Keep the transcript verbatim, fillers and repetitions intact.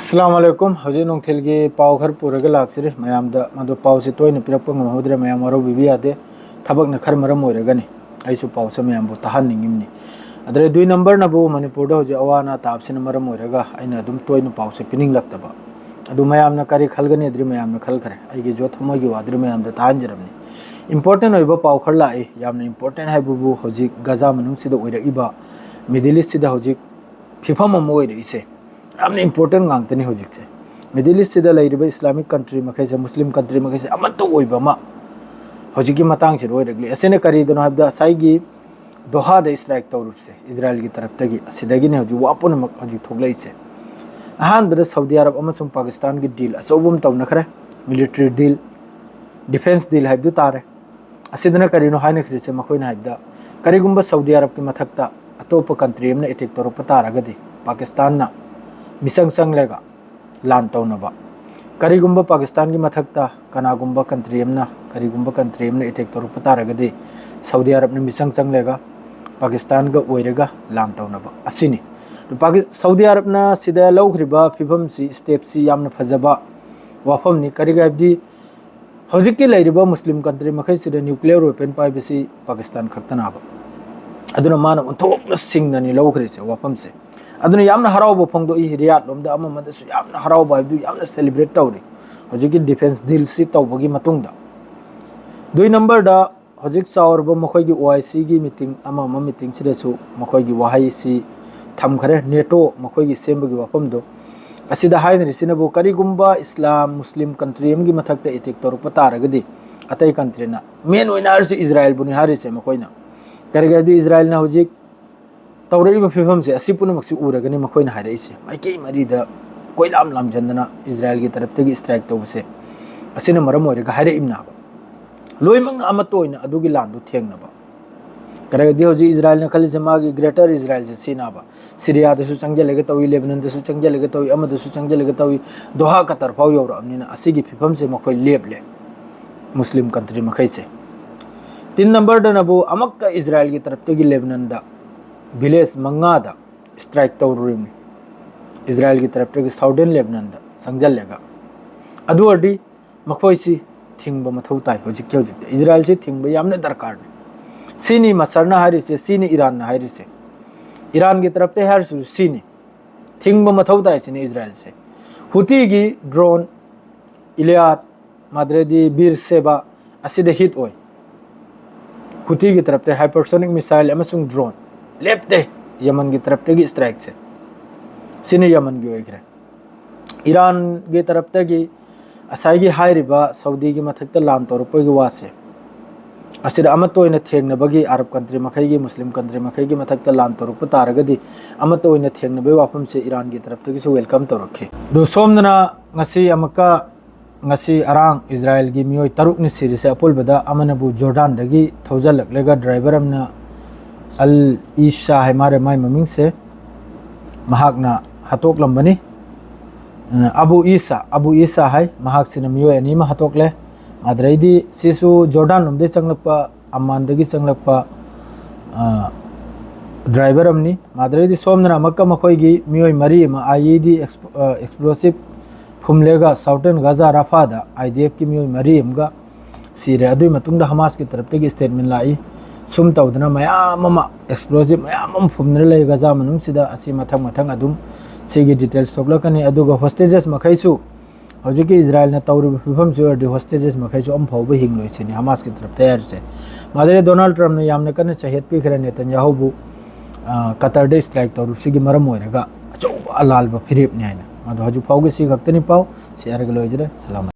ꯑꯁꯂꯥꯃꯨ ꯑꯂꯥꯏꯀꯨꯝ꯫ ꯍꯧꯖꯤꯛ ꯅꯨꯡꯊꯤꯜꯒꯤ ꯄꯥꯎ ꯈꯔ ꯄꯨꯔꯒ ꯂꯥꯛꯆꯔꯤ꯫ ꯃꯌꯥꯝꯗ ꯃꯗꯨ ꯄꯥꯎꯁꯦ ꯇꯣꯏꯅ ꯄꯤꯔꯛꯄ ꯉꯝꯍꯧꯗ꯭ꯔꯦ, ꯃꯌꯥꯝ ꯋꯥꯔꯧꯕꯤꯕ ꯌꯥꯗꯦ꯫ ꯊꯕꯛꯅ ꯈꯔ ꯃꯔꯝ ꯑꯣꯏꯔꯒꯅꯤ꯫ ꯑꯩꯁꯨ ꯄꯥꯎꯁꯦ ꯃꯌꯥꯝꯕꯨ ꯇꯥꯍꯟꯅꯤꯡꯉꯤꯕꯅꯤ꯫ ꯑꯗꯨꯗ ꯑꯗꯨꯏ ꯅꯝꯕꯔꯅꯕꯨ ꯃꯅꯤꯄꯨꯔꯗ ꯍꯧꯖꯤꯛ ꯑꯋꯥ ꯑꯅꯥ ꯇꯥꯕꯁꯤꯅ ꯃꯔꯝ ꯑꯣꯏꯔꯒ ꯑꯩꯅ ꯑꯗꯨꯝ ꯇꯣꯏꯅ ꯄꯥꯎꯁꯦ ꯄꯤꯅꯤꯡꯂꯛꯇꯕ꯫ ꯑꯗꯨ ꯃꯌꯥꯝꯅ ꯀꯔꯤ ꯈꯜꯒꯅꯤ ꯑꯗꯨꯗꯤ ꯃꯌꯥꯝꯅ ꯈꯜꯈ꯭ꯔꯦ꯫ ꯑꯩꯒꯤꯁꯨ ꯊꯃꯣꯏꯒꯤ ꯋꯥꯗꯨꯗꯤ ꯃꯌꯥꯝꯗ ꯇꯥꯍꯟꯖꯔꯕꯅꯤ꯫ ꯏꯝꯄꯣꯔꯇꯦꯟ ꯑꯣꯏꯕ ꯄꯥꯎ ꯈꯔ ꯂꯥꯛꯏ꯫ ꯌꯥꯝꯅ ꯏꯝꯄꯣꯔꯇꯦꯟ ꯍꯥꯏꯕꯕꯨ ꯍꯧꯖꯤꯛ ꯒꯖꯥ ꯃꯅꯨꯡꯁꯤꯗ ꯑꯣꯏꯔꯛꯏꯕ, ꯃꯤꯗꯜ ꯏꯁꯁꯤꯗ ꯍꯧꯖꯤꯛ ꯐꯤꯕꯝ ꯑꯃ ꯑꯣꯏꯔꯛꯏꯁꯦ ꯌꯥꯝꯅ ꯏꯝꯄꯣꯔꯇꯦꯟ ꯉꯥꯛꯇꯅꯤ ꯍꯧꯖꯤꯛꯁꯦ꯫ ꯃꯤꯗꯜ ꯏꯁꯁꯤꯗ ꯂꯩꯔꯤꯕ ꯏꯁꯂꯥꯃꯤꯛ ꯀꯟꯇ꯭ꯔꯤ ꯃꯈꯩꯁꯦ, ꯃꯨꯁꯂꯤꯝ ꯀꯟꯇ꯭ꯔꯤ ꯃꯈꯩꯁꯦ ꯑꯃꯠꯇ ꯑꯣꯏꯕ ꯑꯃ ꯍꯧꯖꯤꯛꯀꯤ ꯃꯇꯥꯡꯁꯤꯗ ꯑꯣꯏꯔꯛꯂꯤ꯫ ꯑꯁꯤꯅ ꯀꯔꯤꯗꯅꯣ ꯍꯥꯏꯕꯗ ꯉꯁꯥꯏꯒꯤ ꯗꯣꯍꯥꯗ ꯏꯁꯇ꯭ꯔꯥꯏꯛ ꯇꯧꯔꯨꯕꯁꯦ ꯏꯖꯔꯥꯏꯜꯒꯤ ꯇꯔꯞꯇꯒꯤ, ꯑꯁꯤꯗꯒꯤꯅꯤ ꯍꯧꯖꯤꯛ ꯋꯥ ꯄꯨꯝꯅꯃꯛ ꯍꯧꯖꯤꯛ ꯊꯣꯛꯂꯛꯏꯁꯦ꯫ ꯑꯍꯥꯟꯕꯗ ꯁꯥꯎꯗꯤ ꯑꯔꯕ ꯑꯃꯁꯨꯡ ꯄꯥꯀꯤꯁꯇꯥꯟꯒꯤ ꯗꯤꯜ ꯑꯆꯧꯕ ꯑꯃ ꯇꯧꯅꯈ꯭ꯔꯦ, ꯃꯤꯂꯤꯇꯔꯤ ꯗꯤꯜ, ꯗꯤꯐꯦꯟꯁ ꯗꯤꯜ ꯍꯥꯏꯕꯗꯨ ꯇꯥꯔꯦ꯫ ꯑꯁꯤꯗꯅ ꯀꯔꯤꯅꯣ ꯍꯥꯏꯅꯈ꯭ꯔꯤꯁꯦ? ꯃꯈꯣꯏꯅ ꯍꯥꯏꯕꯗ ꯀꯔꯤꯒꯨꯝꯕ ꯁꯥꯎꯗꯤ ꯑꯔꯕꯀꯤ ꯃꯊꯛꯇ ꯑꯇꯣꯞꯄ ꯀꯟꯇ꯭ꯔꯤ ꯑꯃꯅ ꯑꯦꯇꯦꯛ ꯇꯧꯔꯛꯄ ꯇꯥꯔꯒꯗꯤ ꯄꯥꯀꯤꯁꯇꯥꯟꯅ ꯃꯤꯆꯪ ꯆꯪꯂꯒ ꯂꯥꯟ ꯇꯧꯅꯕ, ꯀꯔꯤꯒꯨꯝꯕ ꯄꯥꯀꯤꯁꯇꯥꯟꯒꯤ ꯃꯊꯛꯇ ꯀꯅꯥꯒꯨꯝꯕ ꯀꯟꯇ꯭ꯔꯤ ꯑꯃꯅ, ꯀꯔꯤꯒꯨꯝꯕ ꯀꯟꯇ꯭ꯔꯤ ꯑꯃꯅ ꯑꯦꯇꯦꯛ ꯇꯧꯔꯛꯄ ꯇꯥꯔꯒꯗꯤ ꯁꯥꯎꯗꯤ ꯑꯔꯕꯅ ꯃꯤꯆꯪ ꯆꯪꯂꯒ ꯄꯥꯀꯤꯁꯇꯥꯟꯒ ꯑꯣꯏꯔꯒ ꯂꯥꯟ ꯇꯧꯅꯕ ꯑꯁꯤꯅꯤ꯫ ꯄꯥꯀꯤ-, ꯁꯥꯎꯗꯤ ꯑꯔꯕꯅ ꯁꯤꯗ ꯂꯧꯈ꯭ꯔꯤꯕ ꯐꯤꯕꯝꯁꯤ, ꯁ꯭ꯇꯦꯞꯁꯤ ꯌꯥꯝꯅ ꯐꯖꯕ ꯋꯥꯐꯝꯅꯤ꯫ ꯀꯔꯤꯒꯤ ꯍꯥꯏꯕꯗꯤ ꯍꯧꯖꯤꯛꯀꯤ ꯂꯩꯔꯤꯕ ꯃꯨꯁꯂꯤꯝ ꯀꯟꯇ꯭ꯔꯤ ꯃꯈꯩꯁꯤꯗ ꯅ꯭ꯌꯨꯀ꯭ꯂꯤꯌꯔ ꯋꯦꯄꯟ ꯄꯥꯏꯕꯁꯤ ꯄꯥꯀꯤꯁꯇꯥꯟ ꯈꯛꯇꯅꯕ꯫ ꯑꯗꯨꯅ ꯃꯥꯅ ꯑꯣꯟꯊꯣꯛꯅ ꯁꯤꯡꯅꯅꯤ ꯂꯧꯈ꯭ꯔꯤꯁꯦ ꯋꯥꯐꯝꯁꯦ꯫ ꯑꯗꯨꯅ ꯌꯥꯝꯅ ꯍꯔꯥꯎꯕ ꯐꯣꯡꯗꯣꯛꯏ, ꯔꯤꯌꯥꯗ ꯂꯣꯝꯗ ꯑꯃ ꯑꯃꯗꯁꯨ ꯌꯥꯝꯅ ꯍꯔꯥꯎꯕ ꯍꯥꯏꯕꯗꯨ ꯌꯥꯝꯅ ꯁꯦꯂꯦꯕ꯭ꯔꯦꯠ ꯇꯧꯔꯤ ꯍꯧꯖꯤꯛꯀꯤ ꯗꯤꯐꯦꯟꯁ ꯗꯤꯜꯁꯤ ꯇꯧꯕꯒꯤ ꯃꯇꯨꯡꯗ꯫ ꯑꯗꯨꯏ ꯅꯝꯕꯔꯗ ꯍꯧꯖꯤꯛ ꯆꯥꯎꯔꯕ ꯃꯈꯣꯏꯒꯤ ꯑꯣ ꯑꯥꯏ ꯁꯤꯒꯤ ꯃꯤꯇꯤꯡ ꯑꯃ ꯑꯃ ꯃꯤꯇꯤꯡꯁꯤꯗꯁꯨ ꯃꯈꯣꯏꯒꯤ ꯋꯥꯍꯩꯁꯤ ꯊꯝꯈꯔꯦ, ꯅꯦꯇꯣ ꯃꯈꯣꯏꯒꯤ ꯁꯦꯝꯕꯒꯤ ꯋꯥꯐꯝꯗꯣ꯫ ꯑꯁꯤꯗ ꯍꯥꯏꯅꯔꯤꯁꯤꯅꯕꯨ ꯀꯔꯤꯒꯨꯝꯕ ꯏꯁꯂꯥꯝ ꯃꯨꯁꯂꯤꯝ ꯀꯟꯇ꯭ꯔꯤ ꯑꯃꯒꯤ ꯃꯊꯛꯇ ꯑꯦꯇꯦꯛ ꯇꯧꯔꯛꯄ ꯇꯥꯔꯒꯗꯤ ꯑꯇꯩ ꯀꯟꯇ꯭ꯔꯤꯅ, ꯃꯦꯟ ꯑꯣꯏꯅ ꯍꯥꯏꯔꯤꯁꯤ ꯏꯖꯔꯥꯏꯜꯕꯨꯅꯤ ꯍꯥꯏꯔꯤꯁꯦ ꯃꯈꯣꯏꯅ꯫ ꯀꯔꯤꯒꯤ ꯍꯥꯏꯕꯗꯤ ꯏꯖꯔꯥꯏꯜꯅ ꯍꯧꯖꯤꯛ ꯇꯧꯔꯛꯏꯕ ꯐꯤꯕꯝꯁꯦ ꯑꯁꯤ ꯄꯨꯝꯅꯃꯛꯁꯤ ꯎꯔꯒꯅꯤ ꯃꯈꯣꯏꯅ ꯍꯥꯏꯔꯛꯏꯁꯦ꯫ ꯃꯥꯏꯀꯩ ꯃꯔꯤꯗ ꯀꯣꯏꯂꯥꯝ ꯂꯥꯝꯖꯟꯗꯅ ꯏꯖꯔꯥꯏꯜꯒꯤ ꯇꯔꯞꯇꯒꯤ ꯏꯁꯇ꯭ꯔꯥꯏꯛ ꯇꯧꯕꯁꯦ ꯑꯁꯤꯅ ꯃꯔꯝ ꯑꯣꯏꯔꯒ ꯍꯥꯏꯔꯛꯏꯕꯅꯦꯕ꯫ ꯂꯣꯏꯅꯃꯛꯅ ꯑꯃꯠꯇ ꯑꯣꯏꯅ ꯑꯗꯨꯒꯤ ꯂꯥꯟꯗꯨ ꯊꯦꯡꯅꯕ꯫ ꯀꯔꯤꯒꯤꯗꯤ ꯍꯧꯖꯤꯛ ꯏꯖꯔꯥꯏꯜꯅ ꯈꯜꯂꯤꯁꯦ ꯃꯥꯒꯤ ꯒ꯭ꯔꯦꯇꯔ ꯏꯖꯔꯥꯏꯜꯁꯦ ꯁꯤꯅꯕ꯫ ꯁꯤꯔꯤꯌꯥꯗꯁꯨ ꯆꯪꯁꯤꯜꯂꯒ ꯇꯧꯏ, ꯂꯦꯕꯅꯟꯗꯁꯨ ꯆꯪꯁꯤꯜꯂꯒ ꯇꯧꯏ, ꯑꯃꯗꯁꯨ ꯆꯪꯁꯤꯜꯂꯒ ꯇꯧꯏ, ꯗꯣꯍꯥ ꯀꯇꯔ ꯐꯥꯎ ꯌꯧꯔꯛꯑꯕꯅꯤꯅ ꯑꯁꯤꯒꯤ ꯐꯤꯕꯝꯁꯦ ꯃꯈꯣꯏ ꯂꯦꯞꯂꯦ꯫ ꯃꯨꯁꯂꯤꯝ ꯀꯟꯇ꯭ꯔꯤ ꯃꯈꯩꯁꯦ꯫ ꯇꯤꯟ ꯅꯝꯕꯔꯗꯅꯕꯨ ꯑꯃꯨꯛꯀ ꯏꯖꯔꯥꯏꯜꯒꯤ ꯇꯔꯞꯇꯒꯤ ꯂꯦꯕꯅꯟꯗ ꯚꯤꯂꯦꯖ ꯃꯉꯥꯗ ꯏꯁꯇ꯭ꯔꯥꯏꯛ ꯇꯧꯔꯨꯔꯤꯕꯅꯤ꯫ ꯏꯖꯔꯥꯏꯜꯒꯤ ꯇꯔꯞꯇꯒꯤ ꯁꯥꯎꯗꯔꯟ ꯂꯦꯕꯅꯟꯗ ꯆꯪꯁꯤꯜꯂꯒ꯫ ꯑꯗꯨ ꯑꯣꯏꯔꯗꯤ ꯃꯈꯣꯏꯁꯤ ꯊꯤꯡꯕ ꯃꯊꯧ ꯇꯥꯏ꯫ ꯍꯧꯖꯤꯛꯀꯤ ꯍꯧꯖꯤꯛꯇ ꯏꯖꯔꯥꯏꯜꯁꯤ ꯊꯤꯡꯕ ꯌꯥꯝꯅ ꯗꯔꯀꯥꯔꯅꯤ꯫ ꯁꯤꯅꯤ ꯃꯁꯔꯅ ꯍꯥꯏꯔꯤꯁꯦ, ꯁꯤꯅꯤ ꯏꯔꯥꯟꯅ ꯍꯥꯏꯔꯤꯁꯦ꯫ ꯏꯔꯥꯟꯒꯤ ꯇꯔꯞꯇ ꯍꯥꯏꯔꯤꯁꯤꯁꯨ ꯁꯤꯅꯤ꯫ ꯊꯤꯡꯕ ꯃꯊꯧ ꯇꯥꯏ ꯁꯤꯅꯤ ꯏꯖꯔꯥꯏꯜꯁꯦ꯫ ꯍꯨꯇꯤꯒꯤ ꯗ꯭ꯔꯣꯟ, ꯏꯂꯤꯌꯥꯗ, ꯃꯥꯗ꯭ꯔꯦꯗꯤ ꯕꯤꯔ ꯁꯦꯕꯥ ꯑꯁꯤꯗ ꯍꯤꯠ ꯑꯣꯏ꯫ ꯍꯨꯇꯤꯒꯤ ꯇꯔꯞꯇ ꯍꯥꯏꯄꯔꯁꯣꯅꯤꯛ ꯃꯤꯁꯥꯏꯜ ꯑꯃꯁꯨꯡ ꯗ꯭ꯔꯣꯟ ꯂꯦꯞꯇꯦ꯫ ꯌꯃꯟꯒꯤ ꯇꯔꯞꯇꯒꯤ ꯁ꯭ꯇ꯭ꯔꯥꯏꯛꯁꯦ꯫ ꯁꯤꯅ ꯌꯃꯟꯒꯤ ꯑꯣꯏꯈ꯭ꯔꯦ꯫ ꯏꯔꯥꯟꯒꯤ ꯇꯔꯞꯇꯒꯤ ꯉꯁꯥꯏꯒꯤ ꯍꯥꯏꯔꯤꯕ ꯁꯥꯎꯗꯤꯒꯤ ꯃꯊꯛꯇ ꯂꯥꯟ ꯇꯧꯔꯛꯄꯒꯤ ꯋꯥꯁꯦ, ꯑꯁꯤꯗ ꯑꯃꯠꯇ ꯑꯣꯏꯅ ꯊꯦꯡꯅꯕꯒꯤ, ꯑꯔꯕ ꯀꯟꯇ꯭ꯔꯤ ꯃꯈꯩꯒꯤ, ꯃꯨꯁꯂꯤꯝ ꯀꯟꯇ꯭ꯔꯤ ꯃꯈꯩꯒꯤ ꯃꯊꯛꯇ ꯂꯥꯟ ꯇꯧꯔꯛꯄ ꯇꯥꯔꯒꯗꯤ, ꯑꯃꯠꯇ ꯑꯣꯏꯅ ꯊꯦꯡꯅꯕꯒꯤ ꯋꯥꯐꯝꯁꯦ ꯏꯔꯥꯟꯒꯤ ꯇꯔꯞꯇꯒꯤꯁꯨ ꯋꯦꯜꯀꯝ ꯇꯧꯔꯛꯈꯤ꯫ ꯑꯗꯨ ꯁꯣꯝꯗꯅ ꯉꯁꯤ ꯑꯃꯨꯛꯀ, ꯉꯁꯤ ꯑꯔꯥꯡ ꯏꯖꯔꯥꯏꯜꯒꯤ ꯃꯤꯑꯣꯏ ꯇꯔꯨꯛꯅ ꯁꯤꯔꯤꯁꯦ꯫ ꯑꯄꯨꯟꯕꯗ ꯑꯃꯅꯕꯨ ꯖꯣꯔꯗꯥꯟꯗꯒꯤ ꯊꯧꯖꯤꯜꯂꯛꯂꯒ ꯗ꯭ꯔꯥꯏꯚꯔ ꯑꯃꯅ, ꯑꯜ ꯏꯁꯥ ꯍꯥꯏ ꯃꯥꯔꯦ ꯃꯥꯏ ꯃꯃꯤꯡꯁꯦ, ꯃꯍꯥꯛꯅ ꯍꯥꯠꯇꯣꯛꯂꯝꯕꯅꯤ꯫ ꯑ, ꯑꯕꯨ ꯏꯁꯥ, ꯑꯕꯨ ꯏꯁꯥ ꯍꯥꯏ, ꯃꯍꯥꯛꯁꯤꯅ ꯃꯤꯑꯣꯏ ꯑꯅꯤ ꯑꯃ ꯍꯥꯠꯇꯣꯛꯂꯦ꯫ ꯑꯗꯨꯗꯩꯗꯤ ꯁꯤꯁꯨ ꯖꯣꯔꯗꯥꯟ ꯂꯣꯝꯗꯒꯤ ꯆꯪꯂꯛꯄ, ꯑꯃꯥꯟꯗꯒꯤ ꯆꯪꯂꯛꯄ, ꯑ, ꯗ꯭ꯔꯥꯏꯚꯔ ꯑꯃꯅꯤ꯫ ꯑꯗꯨꯗꯩꯗꯤ ꯁꯣꯝꯗꯅ ꯑꯃꯨꯛꯀ ꯃꯈꯣꯏꯒꯤ ꯃꯤꯑꯣꯏ ꯃꯔꯤ ꯑꯃ IED ꯑꯦꯛꯁꯄ-, ꯑ, ꯑꯦꯛꯁꯄ꯭ꯂꯣꯁꯤꯞ ꯐꯨꯝꯂꯦꯒ ꯁꯥꯎꯗꯔꯟ ꯒꯥꯖꯥ ꯔꯥꯐꯥꯗ IDFꯀꯤ ꯃꯤꯑꯣꯏ ꯃꯔꯤ ꯑꯃꯒ ꯁꯤꯔꯦ꯫ ꯑꯗꯨꯒꯤ ꯃꯇꯨꯡꯗ ꯍꯃꯥꯁꯀꯤ ꯇꯔꯞꯇꯒꯤ ꯁ꯭ꯇꯦꯠꯃꯦꯟ ꯂꯥꯛꯏ꯫ ꯁꯨꯝ ꯇꯧꯗꯅ ꯃꯌꯥꯝ ꯑꯃ, ꯑꯦꯛꯁꯄ꯭ꯂꯣꯁꯤꯞ ꯃꯌꯥꯝ ꯑꯃ ꯐꯨꯝꯗꯨꯅ ꯂꯩ ꯒꯥꯖꯥ ꯃꯅꯨꯡꯁꯤꯗ꯫ ꯑꯁꯤ ꯃꯊꯪ ꯃꯊꯪ ꯑꯗꯨꯝ ꯁꯤꯒꯤ ꯗꯤꯇꯦꯜꯁ ꯊꯣꯛꯂꯛꯀꯅꯤ꯫ ꯑꯗꯨꯒ ꯍꯣꯁꯇꯦꯖꯦꯁ ꯃꯈꯩꯁꯨ, ꯍꯧꯖꯤꯛꯀꯤ ꯏꯖꯔꯥꯏꯜꯅ ꯇꯧꯔꯤꯕ ꯐꯤꯕꯝꯁꯤ ꯑꯣꯏꯔꯗꯤ ꯍꯣꯁꯇꯦꯖꯦꯁ ꯃꯈꯩꯁꯨ ꯑꯃꯐꯥꯎꯕ ꯍꯤꯡꯂꯣꯏ ꯁꯤꯅꯤ ꯍꯃꯥꯁꯀꯤ ꯇꯔꯞꯇ ꯍꯥꯏꯔꯤꯁꯦ꯫ ꯃꯥꯗꯔꯦ ꯗꯣꯅꯥꯜꯗ ꯇ꯭ꯔꯝꯞꯅ ꯌꯥꯝꯅ ꯀꯟꯅ ꯆꯍꯦꯠꯄꯤꯈ꯭ꯔꯦ ꯅꯦꯇꯟꯌꯥꯍꯨꯕꯨ, ꯑ, ꯀꯇꯔꯗ ꯁ꯭ꯇ꯭ꯔꯥꯏꯛ ꯇꯧꯔꯤꯕꯁꯤꯒꯤ ꯃꯔꯝ ꯑꯣꯏꯔꯒ ꯑꯆꯧꯕ ꯑꯂꯥꯜꯕ ꯐꯤꯔꯦꯞꯅꯤ ꯍꯥꯏꯅ꯫ ꯑꯗꯣ ꯍꯧꯖꯤꯛ ꯐꯥꯎꯒꯤ ꯁꯤ ꯈꯛꯇꯅꯤ ꯄꯥꯎ꯫ ꯁꯤ ꯍꯥꯏꯔꯒ ꯂꯣꯏꯖꯔꯦ꯫ ꯁꯂꯥꯝ꯫